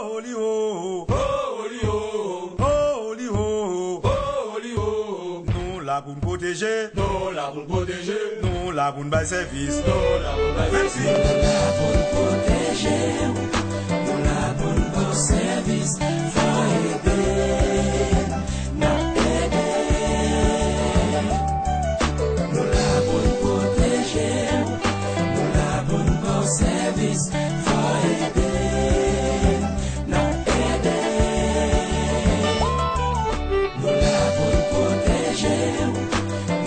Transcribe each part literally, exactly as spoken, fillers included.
Oli ho, ho, oli ho, ho, oli ho, ho, oli ho. Nou la pou n pwoteje, nou la pou n pwoteje, nou la pou n bay sèvis, nou la pou n bay sèvis. Menm si nou la pou n pwoteje w, nou la pou n ba w sèvis, fò ede n ap ede. Nou la pou n pwoteje w, nou la pou n ba w sèvis, fò ede n ap ede. Nou la pou n pwoteje w,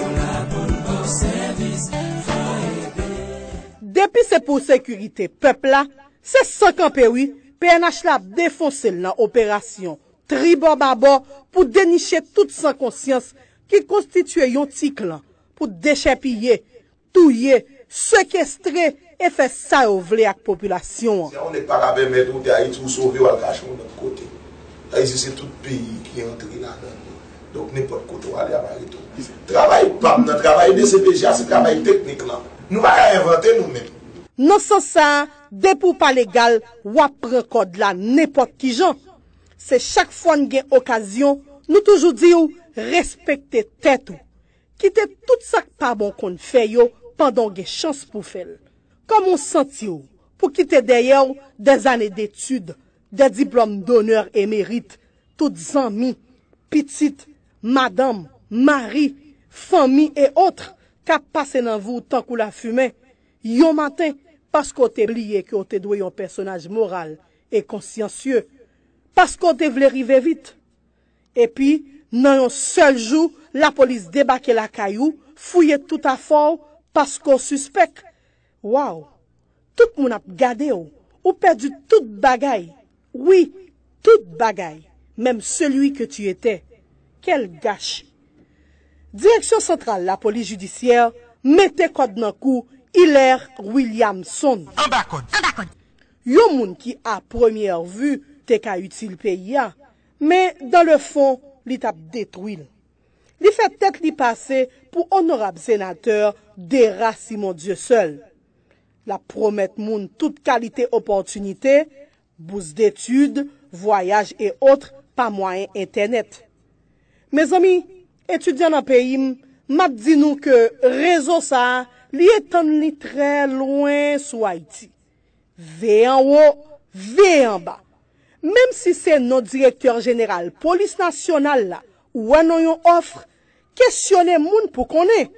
nou la pou n ba w sèvis, fò ede. Depi se pou sekirite pèp la, se san kanpe wi, P N H la ap defonse l nan operasyon tribò babò pou deniche tout san konsyans ki konstitye yon ti klan pou dechèpiye, touye, sekestre e fè sa yo vle ak popilasyon an. Si yon nèg pa ka pèmèt ou te Ayiti, ou sove, w al kache yon lòt kote. Ayiti se tout peyi ki antre ladan l. Donk, nenpòt kote w ale, y ap arete w. Travay pa m nan, travay D C P J a, se travay teknik lan. Nou pa ka envante nou menm. Nan sans sa a, depi w pa legal, w ap pran kòd la nenpòt ki jan. Se chak fwa n gen okazyon, nou toujou di w, respekte tèt ou. Kite tout sa k pa bon w konn fè yo pandan w gen chans pou w fè l. Kòman w santi w pou kite dèyè w dèzane detid, dè diplòm donè e merit, tout zanmi, pitit, madanm, mari, fanmi e otre k ap pase nan vi w tankou lafimen, yon maten, paske w te bliye ke w te dwe yon pèsonaj moral e konsyansye, paske w te vle rive vit. Epi, nan yon sèl jou, lapolis debake lakay ou, fouye tout afè w, paske w sispèk. Waw! Tout moun ap gade w. Ou pèdi tout bagay. Wi, tout bagay. Menm celui que tu étais. Quel gâchis! Direksyon Santral Lapolis Jidisyè mete kòd nan kou Hilaire Williamson. Anba kòd. Yon moun ki, à première vue, te ka itil peyi a, men dans le fond, li t ap detwi l. Li fè tèt li pase pou onorab senatè Dera Simon Dieuseul. L ap pwomèt moun tout kalite opòtinite, bous detid, vwayaj e otre pa mwayen entènèt. Mezanmi, etidyan nan peyi m, m ap di nou ke rezo sa a, li etann li trè lwen sou Ayiti. Veye anwo, veye anba. Menm si se non direktè jeneral polis nasyonal la ou wè nan yon òf, kesyone moun pou konnen.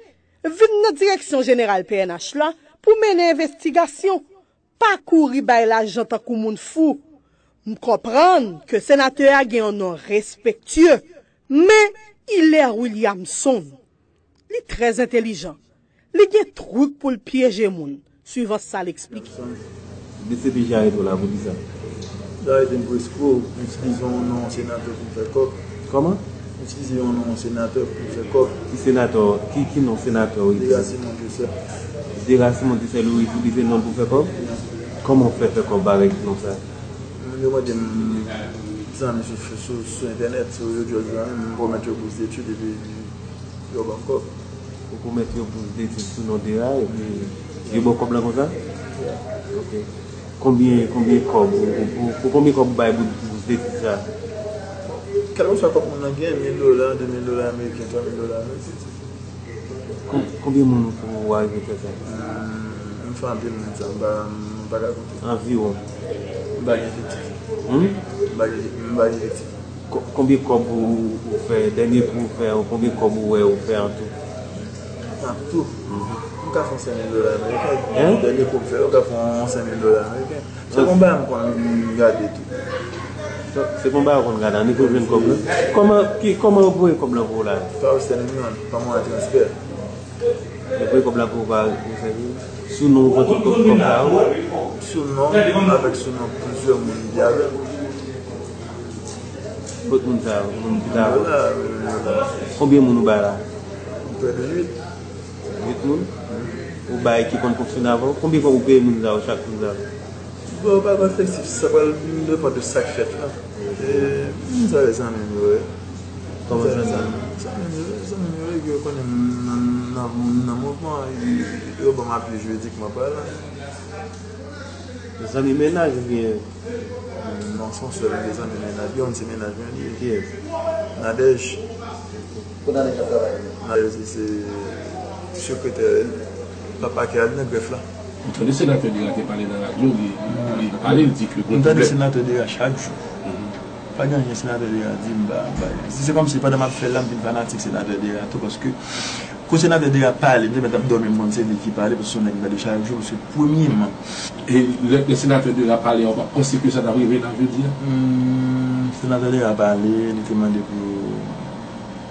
Vin nan direksyon jeneral P N H la pou mennen envestigasyon. Pa kouri bay lajan tankou moun fou. M konprann ke senatè a gen yon non respektye, men Hilaire Williamson, li trè entelijan. Li gen trik pou l pyeje moun, swivan sa l eksplike. D C P J arete w la pou kisa? Yo arete m pou eskwo, m itilize yon non senatè pou m fè kòb. Kòman? M itilize yon non senatè pou m fè kòb. Ki senatè? Ki, ki non senatè w itilize? Dera Simon Dieuseul. Dera Simon Dieuseul, ou itilize non l pou fè kòb? Wi. Kòman w fè fè kòb avèk non sa? Moun yo mande m zanmi sou, sou, sou entènèt, sou yo di yo zanmi m, m pwomèt yo bous detid epi yo ban m kòb. Ou pwomèt yo bous detid sou non Dera epi yo ba w kòb la konsa? Ok. Konbyen, konbyen kòb ou, ou, ou, pou konbyen kòb ou bay pou bous detid sa? Kèlkeswa kòb moun nan gen, mil dola, de mil dola ameriken, twa mil dola ameriken. Kon-, konbyen moun ou, ou arive fè sa? Hmm, m fè anpil moun sa, m pa, m pa ka konte. Anviwon? M pa gen efektif. Hmm? M pa gen, m pa gen efektif. Ko-, konbyen kòb ou, ou fè, dènye kou ou fè, konbyen kòb ou wè ou fè an tou? An tou? Mhm. M ka fè yon senk mil dola ameriken. Hein? Dènye kou m fè, m ka fè yon senk mil dola ameriken. Se konba m konn gade tou. Se, se konba w konn gade, annik ou jwenn kòb la. Kòman, ki, kòman yo voye kòb la pou ou la? Pa Western Union, pa mwayen transfè. Yo voye kòb la pou ou pa Western Union? Sou non ou pran tout kòb, kòb sa yo? Sou non m, avèk sou non plizyè moun ki avè m. Kot moun sa yo? Moun ki ta avè w? Yo la, yo la. Konbyen moun ou bay la? Prè de uit. Uit moun? Ou bay ki konn fonksyone avè w? Konbyen kòb ou peye moun sa yo, chak moun sa yo? Bon, pa gen efektif, sa pral depann de sa k fèt la. E, moun sa yo zanmi m yo ye. Kòman zanmi? Zanmi m yo ye, zanmi m yo ye, yo konnen m nan, nan, nan mouvman, yo ban m apui jiridikman palan. Zanmi mennaj oubyen? Non, Se yon sèl de zanmi mennaj, yon se mennaj mwen li ye. Kiyès? Nadège. Kote Nadège ap travay? Nadège se, se sekretè papa Kè a, li nan grèf la. M tande senatè Dera te pale nan radyo, li, li pale, li di ke gon pwoblèm. M tande senatè Dera chak jou. Pa gen anyen senatè Dera di m pa, m pa. Si se kòmsi pandan m ap fè l la, m vin fanatik senatè Dera tou, paske kou senatè Dera pale, m te mèt ap dòmi, m konn se li ki pale, paske se yon nèg m tande chak jou, paske premyèman, E lè, lè senatè Dera pale a, ou pa panse ke sa t ap rive la jodi a? Hmm, senatè Dera pale, li te mande pou yo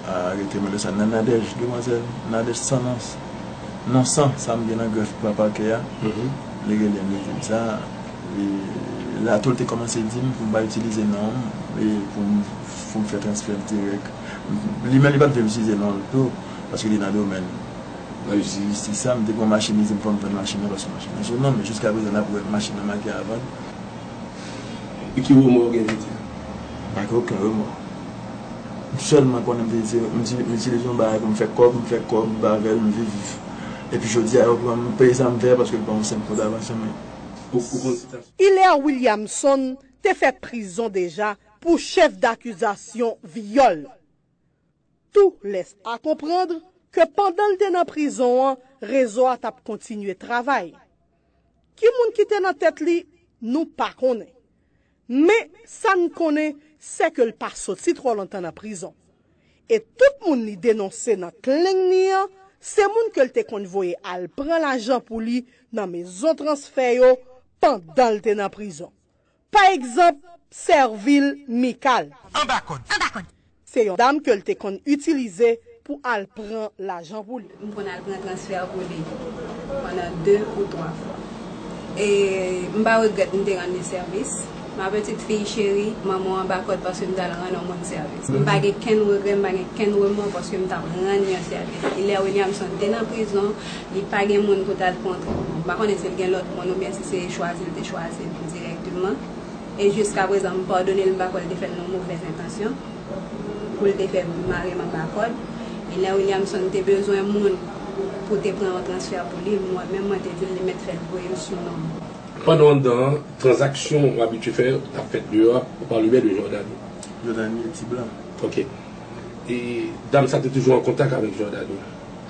arete mwen de sa. Nan Nadège, demwazèl, Nadège san nan, nan san, sa m gen nan grèf papa Kè a, li rele m, li di m sa. E la tou, l te kòmanse di m pou m pa itilize non m, e pou m, pou m fè transfè dirèk. Li menm, li pa t vle m itilize non l tou, paske li nan domèn nan jistis la, m te pran machin, li di m fò m vann machin nan paske machin nan sou non m, men jiskaprezan n ap wè machin nan make a vann. E ki remò w gen jodi a? M pa gen okenn remò. M sèlman konnen m te di, m di, m itilize yon bagay pou m fè kòb, m fè kòb avè l, m viv. Epi jodi a, yo pran m, peye zam vè paske l ban m senk kontravansyon, men. Ou, ou konn sitasyon? Hilaire Williamson te fè prizon deja pou chèf dakizasyon vyòl. Tou lès a konprann ke pandan l te nan prizon an, rezo a t ap kontinye travay. Ki moun ki te nan tèt li, nou pa konnen. Men, sa n konnen, se ke l pa soti twò lontan nan prizon. E tout moun li denonse nan kleng ni an, se moun ke l te konn voye al pran lajan pou li nan mezon transfè yo pandan l te nan prizon. Pa egzanp, Servil Mical. Anba kòd. Anba kòd. Se yon dam ke l te konn itilize pou al pran lajan pou li. M konn al pran transfè pou li pandan de ou twa fwa. E m pa regrèt m te rann li sèvis. Ma petite fille chérie, manman w anba kòd paske m t al rann yon moun sèvis. M pa gen kenn regrè, m pa gen kenn remò paske m t ap rann yon sèvis. Hilaire Williamson te nan prizon, li pa gen moun pou t al kontre. M pa konnen si l gen lòt moun oubyen si se chwazi l te chwazi l dirèkteman. E jiskaprezan, m padone l, m pa kwè l te fè l nan movèz entansyon pou l te fè mare m anba kòd. Hilaire Williamson te bezwen moun pou te pran yon transfè pou li, mwen menm mwen te di l li mèt fè l voye l sou non m. Pandan w anndan an, tranzaksyon w abitye fè yo t ap fèt deyò a, ou pa lwen de Jordany. Jordany, ti blan. Ok. E dam sa te toujou an kontak avèk Jordany.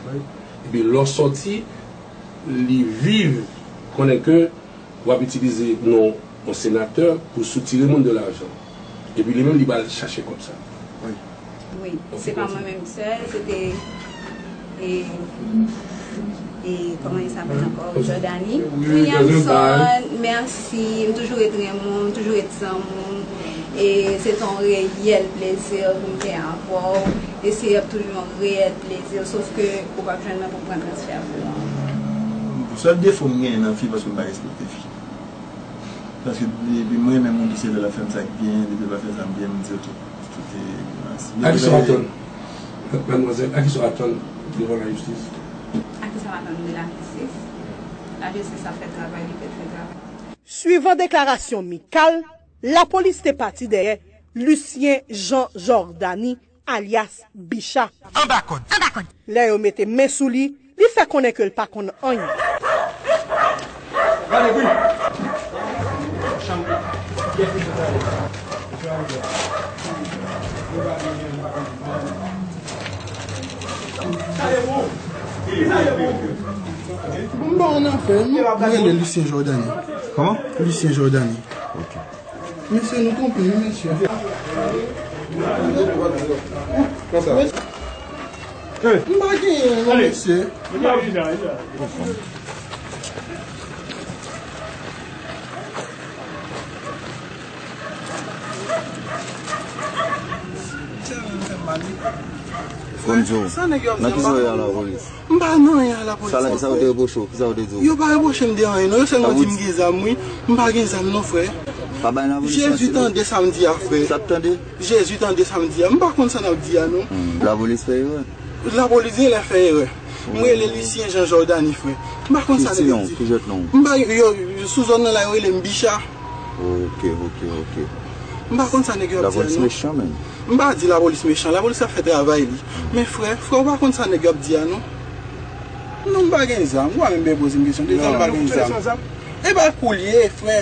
Wi. Epi lè w sòti, li viv konnen ke w ap itilize non yon senatè pou soutire moun de lajan. Epi li menm li pral chache kòb sa. Wi. Wi, se pa mwen menm sèl, se te e, e kòman li apèl ankò? Jordany. Wi, Williamson, mèsi, m toujou ret renmen w, m toujou ret zanmi w. E se te yon reyèl plezi pou m te avè w. E se ap toujou yon reyèl plezi, sof ke ou p ap jwenn mwen pou pran transfè pou ou. Sèl defo m genyen nan fi, paske m pa respekte fi. Paske depi m renmen moun, se lè l ap fè m sa k byen, depi l pa fè sa m byen, m di, ok, tout e grimas. A ki sa w atann, madmwazèl, a ki sa w atann devan lajistis? A ki sa m atann de lajistis? Lajistis ap fè travay li, fè travay. Swivan deklarasyon Mical, lapolis te pati dèyè Lucien Jean Jordany, alyas Bicha. Anba kòd. Anba kòd. Lè yo mete men sou li, li fè konnen ke l pa konn anyen. Bon, m ba w yon afè, non? Mwen rele Lucien Jordany. Kòman? Lucien Jordany. Ok. Mesye, nou twonpe, wi, mesye. Konsa. M pa genyen, non, mesye. Konn di w, nan ki sa w ye a lapolis? M pa nan anyen a lapolis non, frè. Sa yo te repwoche w? Kisa yo te di w? Yo pa repwoche m de anyen non. Yo sèlman di m gen zam, wi. M pa gen zam non, frè. Pa bay lapolis manti non. Jezi tande sa m di a, frè. Sa t tande? Jezi tande sa m di a. M pa konn sa n ap di a non. Hmm, lapolis fè erè. Lapolis genlè fè erè. M rele Lucien Jean Jordany, frè. M pa konn sa nèg yo ap di. Ki non, ki jwèt non? M pa, yo, yo, sou zòn nan la, yo rele m Bicha. Ok, ok, ok. M pa konn sa nèg yo ap di a non. Lapolis mechan, menm. M pa di lapolis mechan, lapolis ap fè travay li. Men frè, frè, ou pa konn sa nèg yo ap di a non. Non, m pa gen zam. Ou pa menm bezwen poze m kesyon. De zam, m pa gen zam. E pa koulye, frè.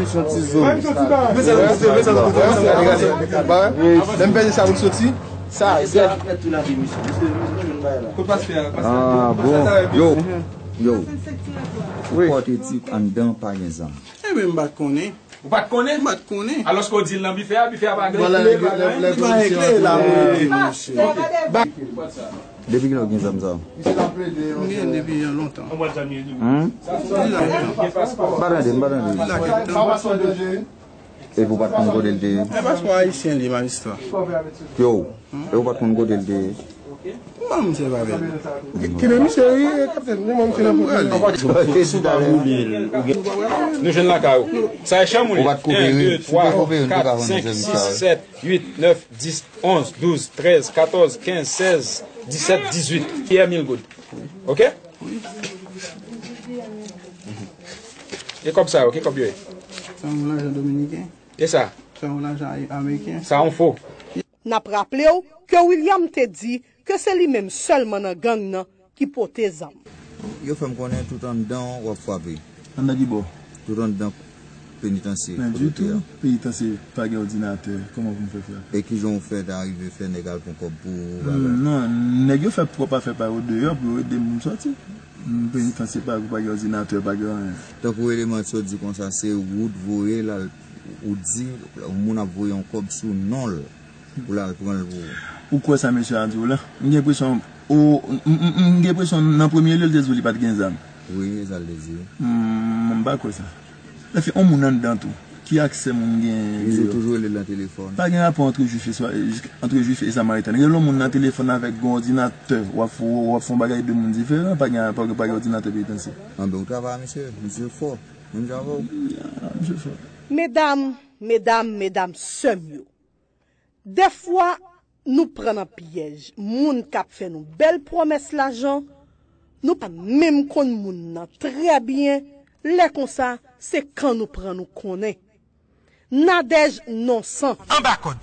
misye yon ti zo. Lè m pèse sa pou l soti, sa, sa. Kot pastè a? Ah, bon. Yo, yo. Wi. Ou pòte di anndan pa gen zam. Ebyen, m pa t konnen. Ou pa t konnen? M pa t konnen. Alòske w di l nan bifè a, bifè a pa gen kle, pa gen anyen. Li pa gen kle la, mwen di, monchè. Depi kilè w gen zam sa? M gen depi lontan. Hmm? Deja lontan. M pa tande, m pa tande. Deja lontan. Epi w pa t konn kote l te ye? E paspò ayisyen li, majistra. Yo, epi w pa t konn kote l te ye? Mwen menm se pa bèl. Ki, ki nan misye wi, kaptèn? Mwen menm se nan pwoblèm. Nou jwenn lakay ou. Sa e chanm ou li. Ou pa t koupere, si w te koupere, nou te ka vann nou sèvis sa. Yen, de, twa, kat, senk, sis, sèt, uit, nèf, dis, onz, douz, trèz, katòz, kenz, sèz, disèt, dizuit. Pyè mil goud. Oke? E kòb sa yo, ki kòb yo ye? Sa yon lajan dominiken. E sa? Sa yon lajan ameriken. Sa yon fo. N ap raple w ke William te di ke se li menm sèlman nan gang nan ki pote zam. Yo fè m konnen tout anndan w ap frape. Anndan ki bò? Tout anndan penitansye. Men kote w te ye a. Penitansye pa gen òdinatè, kòman pou m fè frape? E kijan w fè ta rive fè nèg al pran kòb pou ou bagay? Non, nèg yo fè pwòp afè pa yo deyò pou yo ede moun sòti. Penitansye pa, pa gen òdinatè, pa gen anyen. Tankou eleman sot di konsa, se ou t voye l al, ou di moun ap voye yon kòb sou non l pou l al pran l pou ou. Ou kwè sa mesye a di w la? M gen enpresyon, ou, m, m, m, m gen enpresyon nan premye lye l te di w li pa t gen zam. Wi, e sa l te di wi. M, m pa kwè sa. Lè fè yon moun anndan tou, ki aksè moun gen deyò? Li toujou rele l nan telefòn. Pa gen rapò antre jwif e, antre jwif e samaritan. Rele yon moun nan telefòn avèk yon òdinatè, w ap fè, w ap fè yon bagay de moun diferan, pa gen, pa gen, pa gen òdinatè penitansye. Anben, ou travay a misye, misye fò. Menm jan avè w. Ya, misye fò. Medam, medam, medam, sè m yo. Dèfwa, nou pran nan pyèj moun k ap fè nou bèl pwomès lajan, nou pa menm konn moun nan trè byen, lè konsa, se kan nou pran nou konnen. Nadège Nonsan. Anba kòd.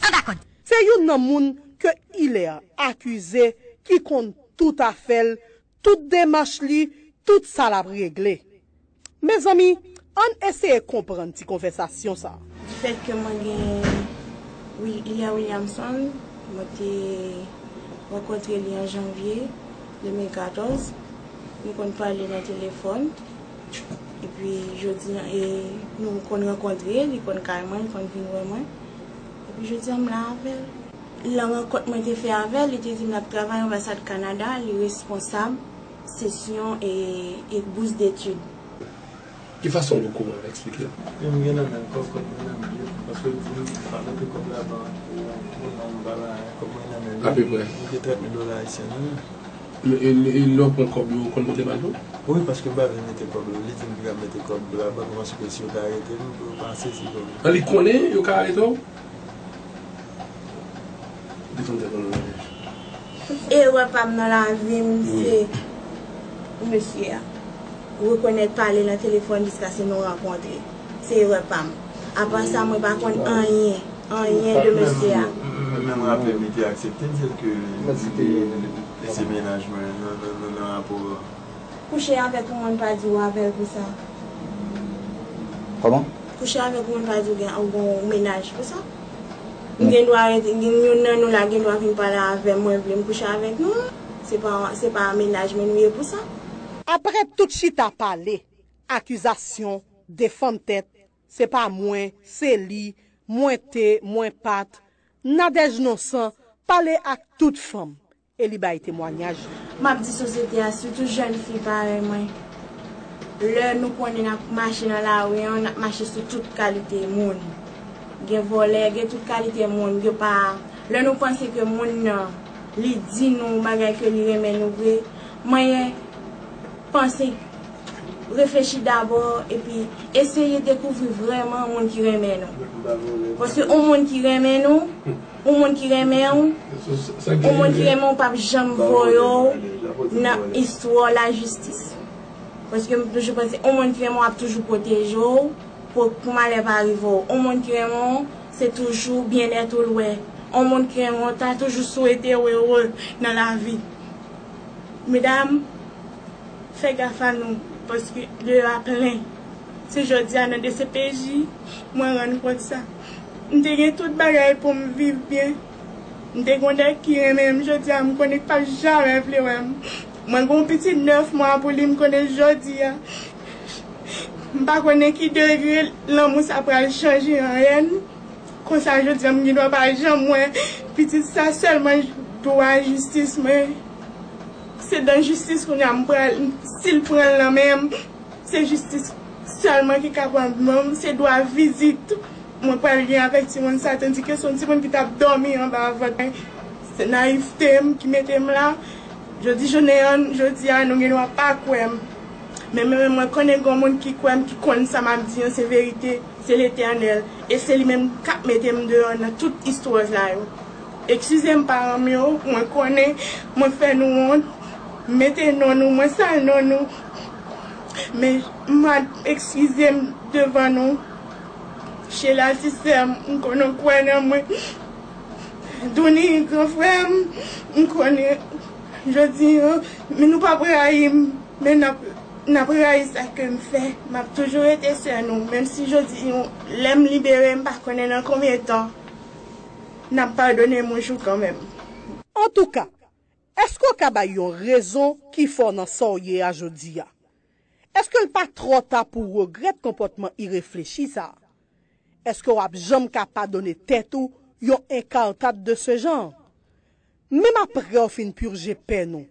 Se youn nan moun ke Hilaire akize ki konn tout afè l, tout demach li, tout sa l ap regle. Mezanmi, ann eseye konprann ti konvèsasyon sa a. Difèt ke mwen gen Wi-, Lia Williamson, mwen te rankontre li an janvye de mil katòz. Nou konn pale nan telefòn. Epi jodi a, e, nou konn rankontre, li konn kay mwen, li konn vin wè mwen. Epi jodi a, m la avè l. Nan rankont mwen te fè avè l, li te di m l ap travay anbasad Kanada, li responsab sesyon e, e bous detid. Ki fason w kouman eksplike l? E m gen nan men l, kòb, kòb mwen nan men l, paske l di m pa mete kòb la ban pou moun nan, m pa ba kòb mwen nan men l. Apeprè. M gen trant mil dola ayisyen nan men l. E, e, e lè w pran kòb yo, ou konn kote l al tou? Wi, paske m pa vle mete kòb yo. Li di m li p ap mete kòb la ban m, paske si yo ta arete m, yo pa sezi kòb yo. An, li konnen yo ka arete w? Li konn te konnen. Erè pa m nan lavi m, se mesye a. Rekonèt pale nan telefòn jiskaske nou rankontre. Se erè pa m. Apa sa, mwen pa konn anyen, anyen de mesye a. Men mwen rapèl li te aksepte di l ke li lese mennaj mwen nan nan rapò. Kouche avèk yon moun pa di w avè l pou sa. Kòman? Kouche avèk yon moun pa di w gen yon mennaj pou sa. M gen dwa rete, gen youn nan nou la gen dwa vin pale avè m, mwen vle m kouche avèk nou. Se pa, se pa mennaj mwen nou ye pou sa. Apre tout chita pale, akizasyon, defann tèt, se pa mwen, se li, mwen te, mwen pa t, Nadège Nonsan pale ak tout fanm e li bay temwanyaj li. M ap di sosyete a, sitou jèn fi parèy mwen, lè nou konnen n ap mache nan lari an, n ap mache sou tout kalite moun. Gen vòlè, gen tout kalite moun, yo pa, lè nou panse ke moun nan, li di nou bagay ke li renmen nou vre, manyen panse, reflechi dabò, epi eseye dekouvri vrèman moun ki renmen nou. Paske yon moun ki renmen nou, yon moun ki renmen w, yon moun ki renmen w p ap janm voye w nan istwa lajistis. Paske m toujou panse, yon moun ki renmen w ap toujou pwoteje w pou, pou malè pa rive w. Yon moun ki renmen w, se toujou byennèt ou l wè. Yon moun ki renmen w ta toujou swete w ere nan lavi. Medam, fè gaf a nou, paske deyò a plen. Se jodi a nan D C P J, mwen rann kont sa. M te gen tout bagay pou m viv byen. M te gen yon nèg ki renmen m, jodi a m konnen k p ap jamè vle wè m. Mwen gen yon pitit nèf mwa pou li, m konnen jodi a. M pa konnen ki degre lanmou sa pral chanje an hèn. Konsa jodi a m gen dwa pa janm wè pitit sa sèlman dwa jistis mwen. Se dan jistis kounye a m pral, si l pran l nan men m, se jistis sèlman ki ka pran m, se dwa vizit mwen pral gen avèk timoun sa, tandike se yon timoun ki t ap dòmi anba vant mwen. Se nayivte m ki mete m la. Jodi jounen an, jodi a, nou gen dwa pa kwè m. Men mwen menm, mwen konnen gen yon moun ki kwè m, ki konn sa m ap di an se verite, se Letènèl. E se li menm k ap mete m deyò nan tout istwa sa yo. Eskize m paran m yo, mwen konnen mwen fè nou wont, mete non nou, mwen sal non nou. Men m ap eskize m devan nou. Sheila ti sè m, m konnen w kwè nan mwen. Douni gran frè m, m konnen jodi an, men nou p ap rayi m, men n ap, n ap rayi sa ke m fè. M ap toujou rete sè nou, menm si jodi an, lè m libere, m pa konnen nan konbyen tan n ap padone m yon jou kanmenm. Antouka, èske w ka bay yon rezon ki fò nan sa w ye a jodi a? Èske l pa twò ta pou w regrèt konpòtman ireflechi sa a? Èske w ap janm ka padone tèt ou yon incartade de ce genre? Menm apre w fin pirje pèn ou,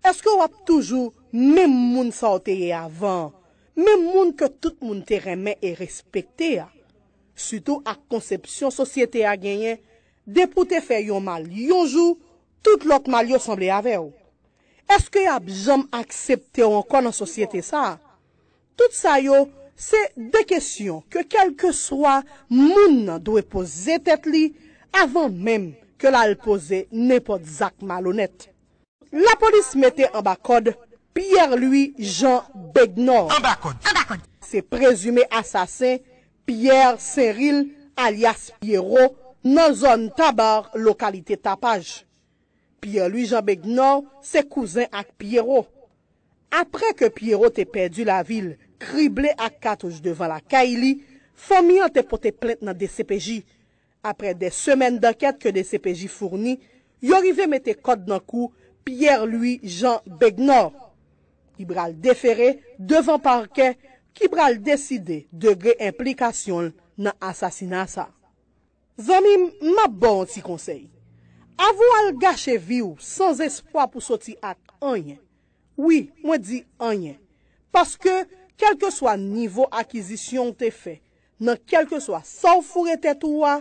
èske w ap toujou menm moun sa w te ye avan an? Menm moun ke tout moun te renmen e respekte a? Sitou ak konsepsyon sosyete a genyen, depi w te fè yon mal yon jou, tout lòt mal yo sanble avè w. Èske y ap janm aksepte w ankò nan sosyete sa a? Tout sa yo, se de kesyon ke kèlkeswa moun nan dwe poze tèt li avan menm ke l al poze nenpòt zak malonèt. Lapolis mete anba kòd Pierre Louis Jean Begnor. Anba kòd. Se prezime asasen Pierre Saint Ril alyas Pierrot nan zòn Tabar, lokalite Tapaj. Pierre Louis Jean Begnor se kouzen ak Pierrot. Apre ke Pierrot te pèdi lavi l krible ak katouch devan lakay li, fanmi an te pote plent nan D C P J. Apre de semèn dankèt ke D C P J founi, yo rive mete kòd nan kou Pierre Louis Jean Begnor. Li pral defere devan pakè ki pral deside degre enplikasyon l nan asasina sa. Zanmi m, m ap ba w yon ti konsèy. Avan w al gache vi w san espwa pou soti ak anyen. Wi, mwen di anyen. Paske, kèlkeswa nivo akizisyon w te fè, nan kèlkeswa sa w foure tèt ou a,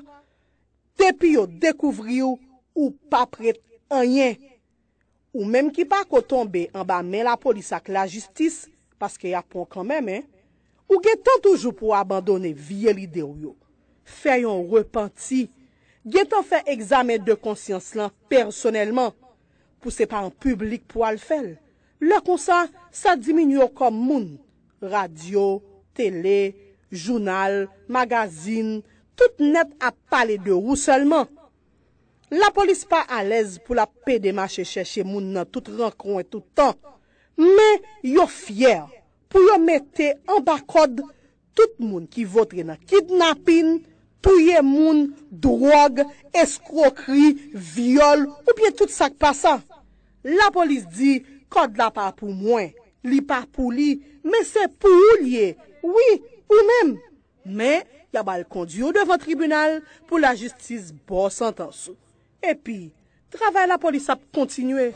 depi yo dekouvri w, ou p ap ret anyen. Ou menm ki pako tonbe anba men lapolis ak lajistis, paske y ap pran w kanmenm, en, ou gen tan toujou pou w abandone vye lide w yo. Fè yon repanti. Gentan fè egzamen de konsyans lan pèsonèlman, pou se pa an piblik pou w al fè l. Lè konsa, sa diminye w kòm moun. Radyo, tele, jounal, magazin, tout nèt ap pale de ou sèlman. Lapolis pa alèz pou l ap pede mache chèche moun nan tout rankwen tout tan. Men yo fyè pou yo mete anba kòd tout moun ki vote nan kidnapin, touye moun, dwòg, eskwokri, vyòl oubyen tout sa k pa sa. Lapolis di kòd la pa pou mwen, li pa pou li, men se pou ou l ye, wi, ou menm. Men, y a ba l kondui w devan tribinal pou lajistis ba w santans ou. Epi, travay lapolis ap kontinye.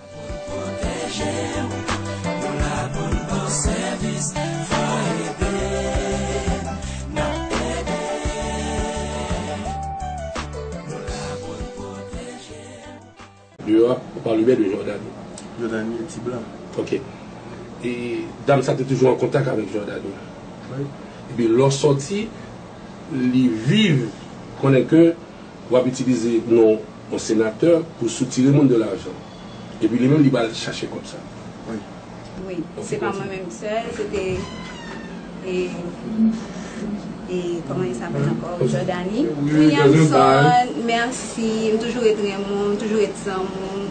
Deyò a, ou pale byen de Jordany. Jordany, ti blan. Ok. E dam sa te toujou an kontak avèk Jordany. Wi. Epi lè w sòti, li viv konnen ke w ap itilize non yon senatè pou soutire moun de lajan. Epi li menm, li ba l chache kòb sa. Wi. Wi, se pa mwen menm sèl, se te, e, e, kòman li apèl ankò? Jordany. Wi, Williamson, mèsi, m toujou ret renmen w, m toujou ret zanmi w.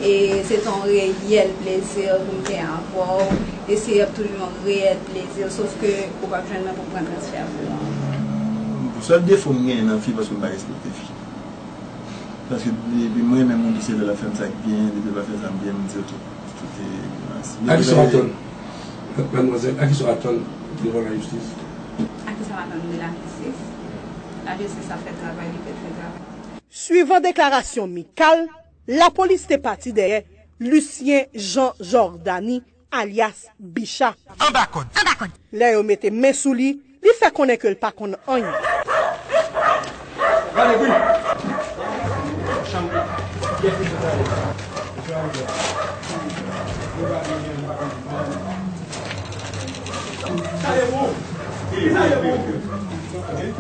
E se te yon reyèl plezi pou m te avè w. E se ap toujou yon reyèl plezi, sof ke ou p ap jwenn mwen pou pran transfè pou ou. Sèl defo m genyen nan fi, paske m pa respekte fi. Paske depi m renmen moun, se lè l ap fè m sa k byen, depi l pa fè sa m byen, m di, "Ok, tout e grimas." A kisa w atann, madmwazèl, a kisa w atann devan lajistis? A kisa m atann de lajistis? Lajistis ap fè travay li, fè travay. Swivan deklarasyon Mikal, lapolis te pati dèyè Lucien Jean Jordany, alyas Bicha. Anba kòd. Anba kòd. Lè yo mete men sou li, li fè konnen ke l pa konn anyen.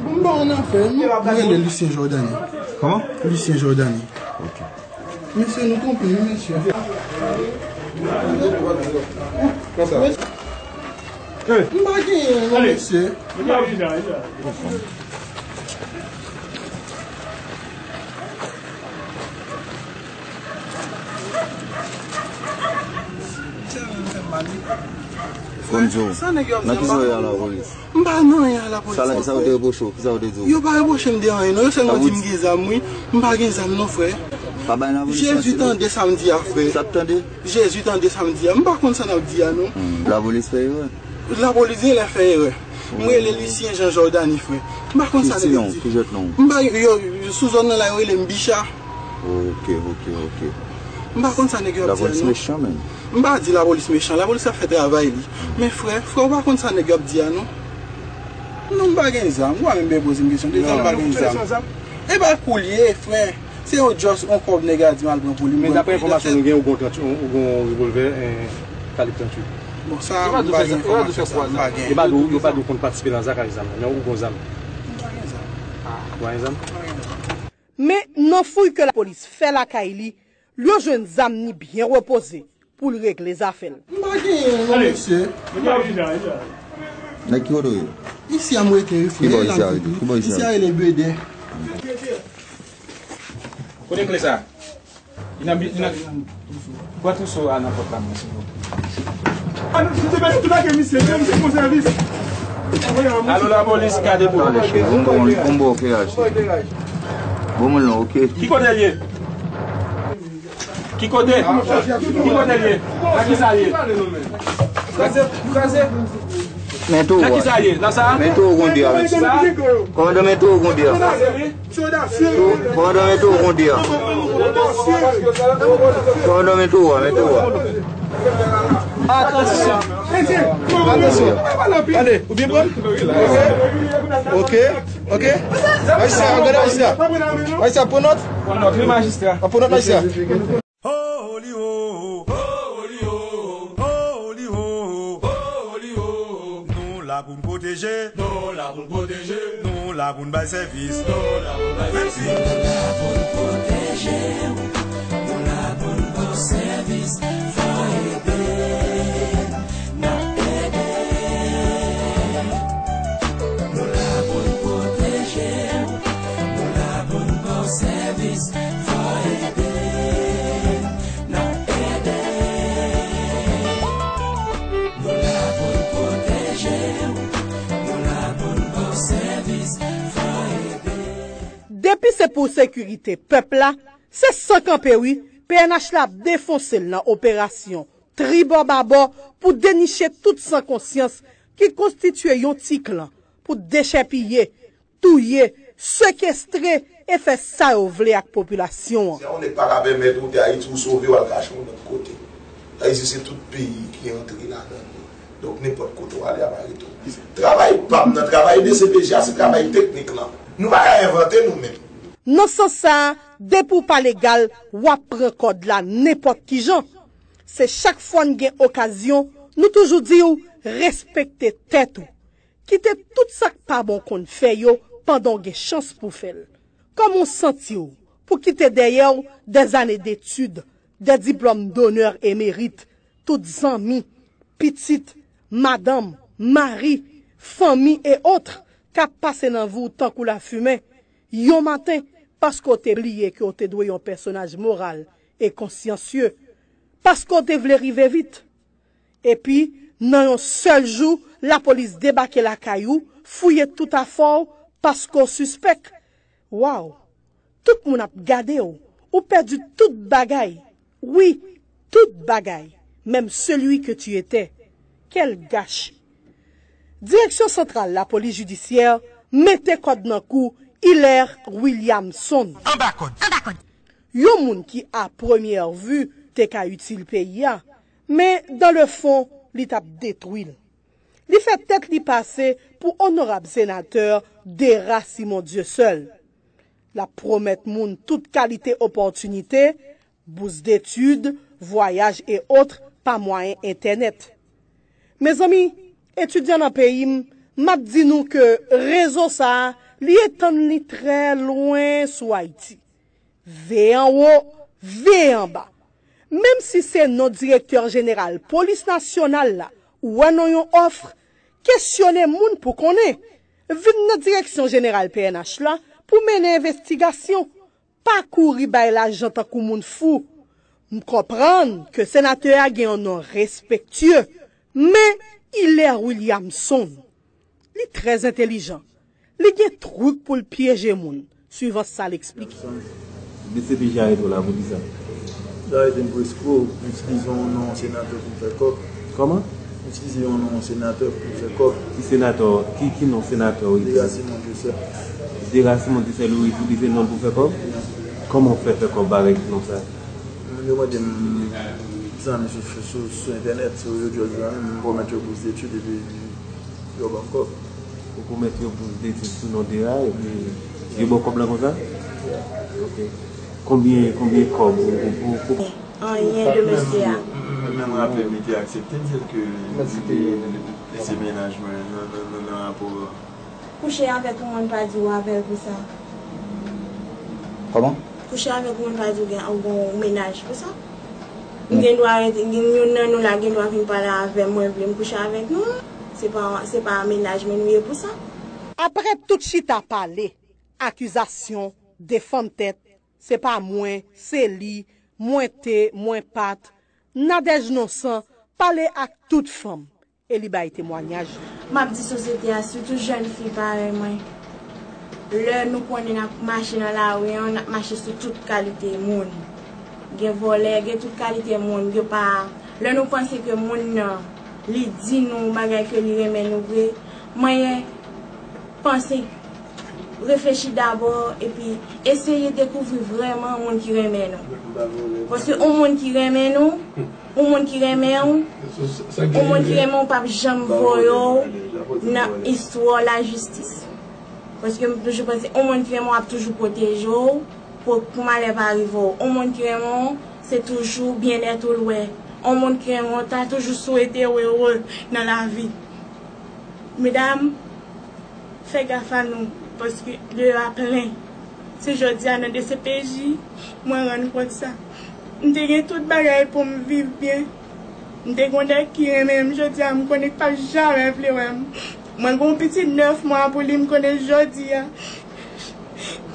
Bon, m ba w nan fè, m rele Lucien Jordany. Kòman? Lucien Jordany. Ok. Mesye, nou twonpe wi, mesye. Konsa. M pa genyen non, mesye. Konn di w, nan ki sa w ye a lapolis? M pa nan anyen a lapolis. Sa la, sa yo te repwoche w? Kisa yo te di w? Yo pa repwoche m de anyen, non. Yo sèlman di m gen zam, wi. M pa gen zam, non, frè. Pa bay lapolis manti, non. Jezi tande sa m di a, frè. Sa t tande? Jezi tande sa m di a. M pa konn sa n ap di a, non. Hmm. Lapolis fè erè. Lapolis genlè fè erè. M rele Lucien Jean Jordany, frè. M pa konn sa nèg yo ap di. Ki non, ki jwèt non? M pa, yo, sou zòn nan la, yo rele m Bicha. Ok, ok, ok. M pa konn sa nèg yo ap di a, non. Lapolis mechan, menm. M pa di lapolis mechan, lapolis ap fè travay li. Men frè, frè, ou pa konn sa nèg yo ap di a, non. Non, m pa gen zam. Ou pa menm bezwen poze m kesyon. Deja m pa gen zam. E pa kou l ye, frè. Se yon just yon kòb nèg la di m al pran pou li. Men daprè enfòmasyon nou gen, ou gen yon trant, ou gen yon revòlvè, eh, kalib tranntuit. Bon, sa, m pa gen enfòmasyon sa, m pa gen. Yo pa di w, yo pa di w konn patisipe nan zak ak zam nan, men ou gen zam. M pa gen zam. Ah, ou pa gen zam? M pa gen zam. Men nan fouy ke lapolis fè lakay li, l yo jwenn zam ni byen repoze pou l regle zafè l. M pa genyen non, mesye. Nèg ki kote w ye? Isi a m rete wi, frè. Ki bò isi a rete? Ki bò isi a rete? Isi a rele Bede. Kote kle sa? Li nan bi-, li nan, pran twouso a nan pòt la, mwen, silvouplè. Alo, lapolis, gade pou nou. Tande, cheri, bon, bon, bon, bon, ok, a, cheri. Bon, moun lan, ok. Ki kote l ye? Ki kote? Ki kote l ye? Nan ki sa l ye? Kraze, kraze. Men towo. Nan ki sa l ye? Nan sa? Men towo konn di a, men. Sa? Kòmandan, men towo konn di a. Kraze, wi. Kòmandan, men towo konn di a. Kòmandan, men towo a, men towo a. Atansyon. Atansyon. Tande, ou byen pran? Ok, ok. Majistra, gade majistra. Majistra, pran nòt. Pran nòt, wi, majistra. Pran nòt, majistra. Oh, li, oh, oh, li, oh, oh, li, oh, oh, li, oh. Nou la pou n pwoteje. Nou la pou n pwoteje. Nou la pou n bay sèvis. Nou la pou n bay sèvis. Nou la pou n pwoteje w. Nou la pou n ba w sèvis. Fò ede. N ap ede. Nou Sèvis, fò ede, n ap ede. Nou la pou n pwoteje w, nou la pou n ba w sèvis, fò ede. Depi se pou sekirite pèp la, se san kanpe wi, P N H la ap defonse l nan operasyon tribò babò pou deniche tout san konsyans ki konstitye yon ti klan pou dechèpiye, touye, sekestre e fè sa yo vle ak popilasyon an. Si yon nèg pa ka pèmèt ou te Ayiti, ou sove w al kache yon lòt kote. Ayiti se tout peyi ki antre ladan li. Donk nenpòt kote w ale ap arete w. Travay pa m nan, travay D C P J a, se travay teknik lan. Nou pa ka envante nou menm. Nan sans sa a, depi w pa legal, w ap pran kòd la nenpòt ki jan. Se chak fwa n gen okazyon, nou toujou di w, respekte tèt ou. Kite tout sa k pa bon konn fè yo pandan w gen chans pou fè l. Kòman w santi w pou kite dèyè w dèzane detid, dè diplòm donè e merit, tout zanmi, pitit, madanm, mari, fanmi e otre k ap pase nan vi w tankou lafimen, yon maten, paske w te bliye ke w te dwe yon pèsonaj moral e konsyans, paske w te vle rive vit. Epi, nan yon sèl jou, lapolis debake lakay ou, fouye tout afè w, paske w sispèk. Waw! Tout moun ap gade w. Ou pèdi tout bagay. Wi, tout bagay. Menm celui que tu étais. Quel gâchis! Direksyon Santral Lapolis Jidisyè mete kòd nan kou Hilaire Williamson. Anba kòd. Yon moun ki, à première vue, te ka itil peyi a, men dans le fond, li t ap detwi l. Li fè tèt li pase pou onorab senatè Dera Simon Dieuseul. L ap pwomèt moun tout kalite opòtinite, bous detid, vwayaj e otre pa mwayen entènèt. Mezanmi, etidyan nan peyi m, m ap di nou ke rezo sa a, li etann li trè lwen sou Ayiti. Veye anwo, veye anba. Menm si se non direktè jeneral polis nasyonal la ou wè nan yon òf, kesyone moun pou konnen. Vin nan direksyon jeneral P N H la pou mennen envestigasyon. Pa kouri bay lajan tankou moun fou. M konprann ke senatè a gen yon non respektye, men Hilaire Williamson, li trè entelijan. Li gen trik pou l pyeje moun, swivan sa l eksplike. D C P J arete w la poukisa? Yo arete m pou eskwo, m itilize yon non senatè pou m fè kòb. Kòman? M itilize yon non senatè pou m fè kòb. Ki senatè? Ki, ki non senatè w itilize? Dera Simon Dieuseul. Dera Simon Dieuseul, ou itilize non l pou fè kòb? Wi. Kòman w fè fè kòb avèk non sa? Moun yo mande m zanmi sou, sou, sou entènèt, se yo di yo zanmi m, m pwomèt yo bous detid epi yo ban m kòb. Ou pwomèt yo bous detid sou non Dera epi yo ba w kòb la konsa? Ok. Konbyen, konbyen kòb ou, ou, ou, ou Anyen de mesye a. M menm raple m li te aksepte, m di l ke li te lese mennaj mwen nan, nan, nan, nan rapò a. Kouche avèk yon moun pa di w avè l pou sa. Kòman? Kouche avèk yon moun pa di w gen, ou gen yon mennaj pou sa. M gen dwa rete, gen youn nan nou la gen dwa vin pale avè m, mwen vle m kouche avèk nou. Se pa, se pa mennaj mwen nou ye pou sa. Apre tout chita pale, akizasyon, defann tèt, se pa mwen, se li, mwen te, mwen pa t, Nadège Nonsan pale ak tout fanm e li bay temwayaj li. M ap di sosyete a, sitou jèn fi parèy mwen, lè nou konnen n ap mache nan lari an, n ap mache sou tout kalite moun. Gen vòlè, gen tout kalite moun, yo pa, lè nou panse ke moun nan, li di nou bagay ke li renmen nou vre, manyen panse, reflechi dabò, epi eseye dekouvri vrèman moun ki renmen nou. Paske yon moun ki renmen nou, yon moun ki renmen w, yon moun ki renmen w p ap janm voye w nan istwa lajistis. Paske m toujou panse, yon moun ki renmen w ap toujou pwoteje w, pou, pou malè pa rive w. Yon moun ki renmen w, se toujou byennèt ou l wè. Yon moun ki renmen w ta toujou swete w ere nan lavi. Medam, fè gaf a nou, paske deyò a plen. Se jodi a nan D C P J, mwen rann kont sa. M te gen tout bagay pou m viv byen. M te gen yon nèg ki renmen m, jodi a m konnen k p ap jamè vle wè m. Mwen gen yon pitit nèf mwa pou li, m konnen jodi a.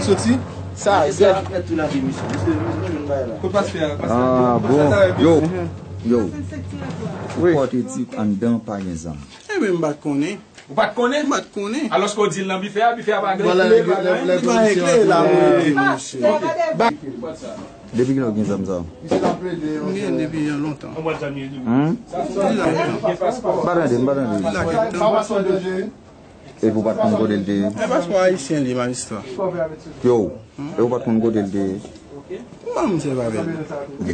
m soti. Sa, sa. Kot pastè a? Pastè a. Ah, bon. Yo, yo. Wi. Pòte di anndan pa gen zam. Ebyen, m pa t konnen. Ou pa t konnen? M pa t konnen. Alòske w di l nan bifè a, bifè a pa gen kle, pa gen anyen. Li pa gen kle, la, mwen di, monchè. Depi kilè w gen zam sa? M gen depi lontan. Hmm? Deja lontan. M pa tande, m pa tande. Deja lontan. Epi w pa t konn kote l te ye? E paspò ayisyen li, majistra. Yo, epi w pa t konn kote l te ye? Mwen, misye pa bèl.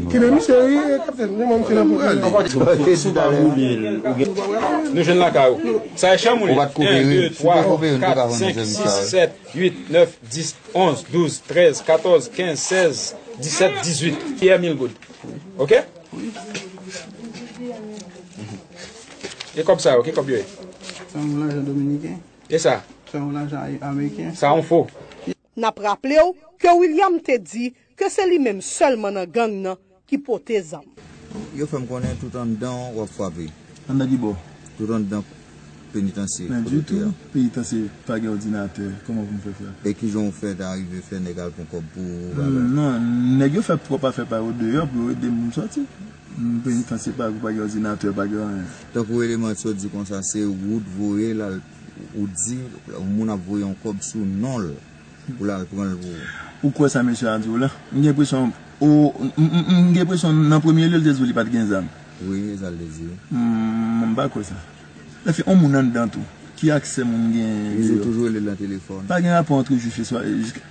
Kenbe misye, wi, kaptèn. Mwen, misye nan pwogram. Si w pa boule l, ou gen. Nou jwenn lakay ou. Sa e chanm ou li. Ou pa t koupere. En, de, twa, kat, senk, sis, sèt, uit, nèf, dis, onz, douz, trèz, katòz, kenz, sèz, disèt, dizuit. Fiyè mil goud. Oke? E kòb sa yo, ki kòb yo ye? Sa yon lajan dominiken. E sa? Sa yon lajan ameriken. Sa yon fo. N ap raple w ke William te di ke se li menm sèlman nan gang nan ki pote zam. Yo fè m konnen tout anndan w ap frape. Anndan ki bò? Tout anndan penitansye. Men kote w te ditou, a. Penitansye pa gen òdinatè. Kòman pou m fè frape? E kijan w fè ta rive fè nèg al pran kòb pou ou, bagay? Non, nèg yo fè pwòp afè pa yo deyò pou yo ede moun sòti. Penitansye pa, pa gen òdinatè, pa gen anyen. Tankou eleman sot di konsa, se ou t voye l al, ou di moun ap voye yon kòb sou non l pou l al pran l pou ou. Ou kwè sa mesye a di w la? M gen enpresyon, o, m, m, m, m gen enpresyon nan premye lye l te di w li pa t gen zam. Wi, e sa l te di. M, m pa kwè sa. Anfen, yon moun anndan tou. Ki aksè moun gen deyò? Li toujou rele l nan telefòn. Pa gen rapò antre jwif e,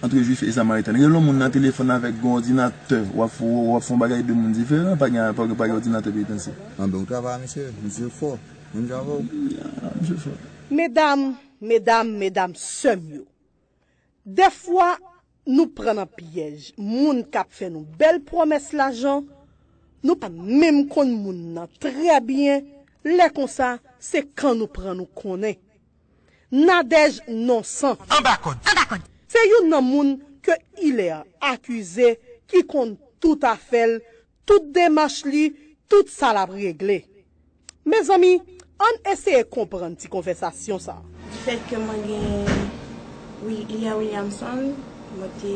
antre jwif e samariten. Rele yon moun nan telefòn avèk yon òdinatè, w ap fè, w ap fè yon bagay de moun diferan, pa gen, pa gen, pa gen òdinatè penitansye. Anben, ou travay, mesye, mesye fò. Menm jan avè w. Ya, misye fò. Medam, medam, medam, sè m yo. Dèfwa, nou pran nan pyèj moun k ap fè nou bèl pwomès lajan, nou pa menm konn moun nan trè byen, lè konsa, se kan nou pran nou konnen. Nadège Nonsan. Anba kòd. Anba kòd. Se youn nan moun ke Hilaire akize ki konn tout afè l, tout demach li, tout sa l ap regle. Mezanmi, ann eseye konprann ti konvèsasyon sa a. Difèt ke mwen gen, wi, Hilaire Williamson, mwen te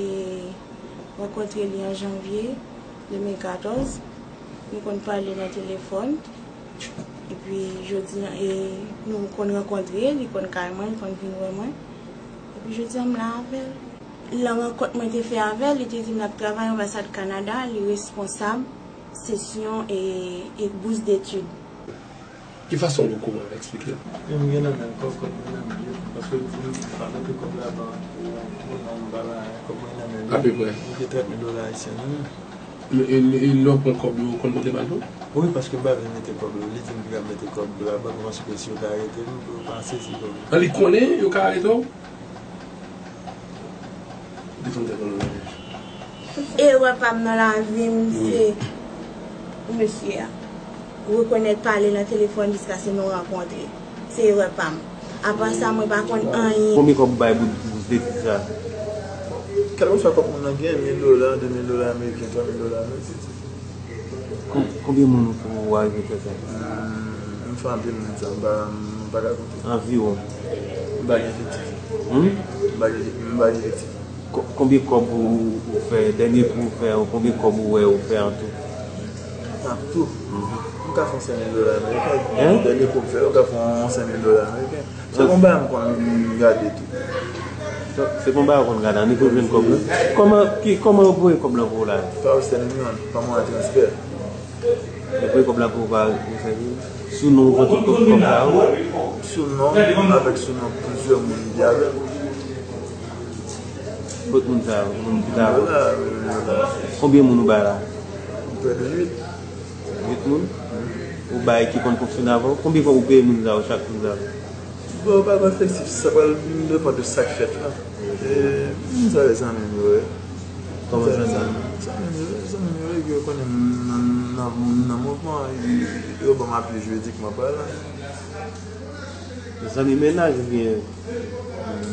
rankontre li an janvye de mil katòz. Nou konn pale nan telefòn. Epi jodi a, e, nou konn rankontre, li konn kay mwen, li konn vin wè mwen. Epi jodi a, m la avè l. Nan rankont mwen te fè avè l, li te di m l ap travay anbasad Kanada, li responsab sesyon e, e bous detid. Ki fason l okouran? Eksplike m. Yo m gen nan men l, kòb, kòb mwen nan men l, paske l di m pa mete kòb la ban pou, pou non m pa ba kòb mwen nan men l. Apeprè. M gen trant mil dola ayisyen nan men l. E lè w pran kòb yo, ou konn pote ba l tou? Wi, paske m pa vle mete kòb yo. Li di m li p ap mete kòb yo la ban m, paske si yo ta arete m, pou yo pa sezi kòb yo. An li konnen yo ka arete w? Defann tèt ou non, Nadège. Erè pa m nan lavi m se mesye a. Rekonèt pale nan telefòn jiskaske nou rankontre. Se erè pa m. Apa sa, mwen pa konn anyen. Konbyen kòb ou bay pou, pou detid sa? Kèlkeswa kòb moun nan gen, mil dola, de mil dola ameriken, twa mil dola ameriken. Konbyen moun ou, ou arive fè sa? M fè anpil moun sa, m pa, m pa ka konte. Anviwon? M pa gen efektif. M pa gen, m pa gen efektif. Konbyen kòb ou, ou fè, dènye kou ou fè, konbyen kòb ou wè ou fè antou? Antou? M ka fè yon senk mil dola ameriken. Dènye kou m fè, m ka fè yon senk mil dola ameriken. Se konba m konn gade tou. Se konba yo konn gade, annik yo jwenn kòb la. Kòman, ki, kòman yo voye kòb la pou ou la? Pa western union, pa mwayen transfè. Yo voye kòb la pou ou pa ou sèvi? Sou non ou pran tout kòb la ou? Sou non m avèk sou non plizyè moun ki avè m. Kot moun sa yo? Moun ki ta avè w? Konbyen moun ou bay la? Prè de uit. Uit moun? Ou bay ki konn fonksyone avè w? Konbyen kòb ou peye moun sa yo, chak moun sa yo? Bon, pa gen efektif, sa pral depann de sa k fèt la. E, m salye zanmi m yo, wi. Kòman zanmi m yo? Zanmi m yo, zanmi m yo, yo konnen m nan, nan, nan mouvman, yo ban m apui jiridik mwen pral la. Zanmi mennaj oubyen?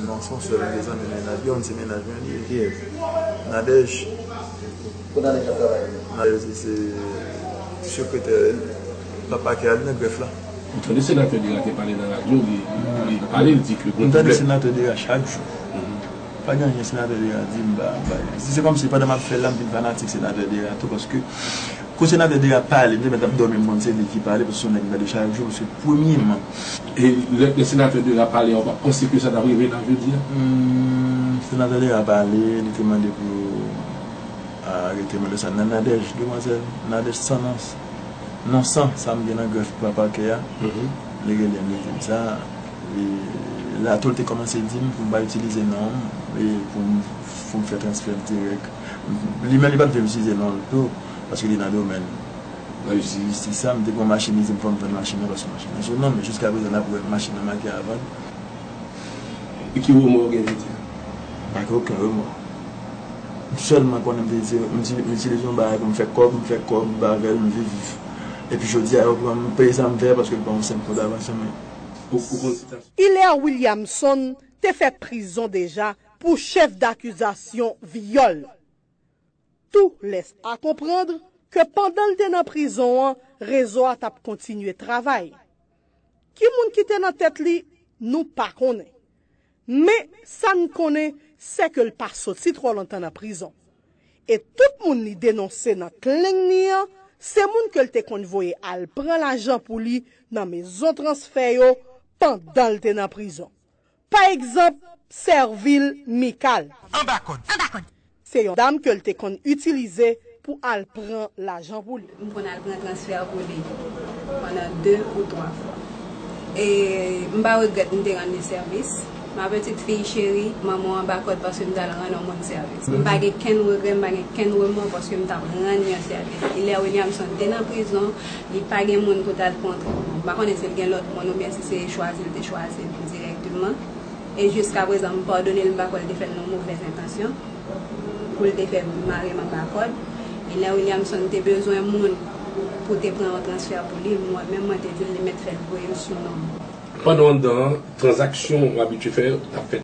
Non, se yon sèl m gen zanmi mennaj, youn se mennaj mwen li ye. Kiyès? Nadège. Kote Nadège ap travay? Nadège se, se sekretè papa ki al nan grèf la. M tande senatè Dera te pale nan radyo, li, li pale, li di ke gon pwoblèm. M tande senatè Dera chak jou. Pa gen anyen senatè Dera di m pa, pa. Si se kòmsi pandan m ap fè l la, m vin fanatik senatè Dera tou, paske kou senatè Dera pale, m te mèt ap dòmi, m konn se li ki pale, paske se yon nèg m gade chak jou, paske premyèman. E lè, lè senatè Dera pale a, ou pa panse ke sa t ap rive la jodi a? Hmm, senatè Dera pale, li te mande pou arete m lè sa nan Nadège, demwazèl Nadège san non, non san, sa m gen nan grèf pa pakè a. Li rele m, li di m sa. E la tou l te kòmanse di m pou m pa itilize non m e pou m, pou m fè transfè dirèk. Li menm li pa t vle m itilize non l tou, paske li nan domèn jistis la. M te pran machin, li di m fò m vann machin nan paske machin nan sou non m, men jiskaprezan n ap wè machin nan make a vann. E ki remò w gen jodi a? M pa gen okenn remò. M sèlman konnen m te itilize, m itilize yon bagay pou m fè kòb, m fè kòb avè l, m viv. Epi jodi a yo pran m, peye sa m fè paske l ban yon senk kontravann san men. Ou, ou konn sitasyon. Hilaire Williamson te fèt prizon deja pou chèf dakizasyon vyòl. Tout lès a konprann ke pandan l te nan prizon an, rezo a t ap kontinye travay. Ki moun ki te nan tèt li, nou pa konnen. Men, sa n konnen, sèke l pa soti twò lontan nan prizon. E tout moun li denonse nan kleng ni an, se moun ke l te konn voye al pran lajan pou li nan mezon transfè yo pandan l te nan prizon. Pa egzanp, Sèvil Mikal. Anba kòd. Anba kòd. Se yon dam ke l te konn itilize pou al pran lajan pou li. M konn al pran transfè pou li pandan de ou twa fwa. E m pa regrèt m te rann li sèvis. Ma petite fille chérie, manman w anba kòd paske m t al rann yon moun sèvis. M pa gen kenn regrè, m pa gen kenn remò paske m t ap rann yon sèvis. Hilaire Williamson te nan prizon, li pa gen moun pou t al pran trètman. M pa konnen si l gen lòt moun oubyen si se chwazi l te chwazi m dirèkteman. E jiskaprezan, m padone l, m pa kwè l te fè l nan movèz entansyon pou l te fè mare m anba kòd. Hilaire Williamson te bezwen moun pou te pran yon transfè pou li, mwen menm mwen te di l li mèt fè l voye l sou non m. Pandan w anndan an, tranzaksyon w abitye fè t ap fèt?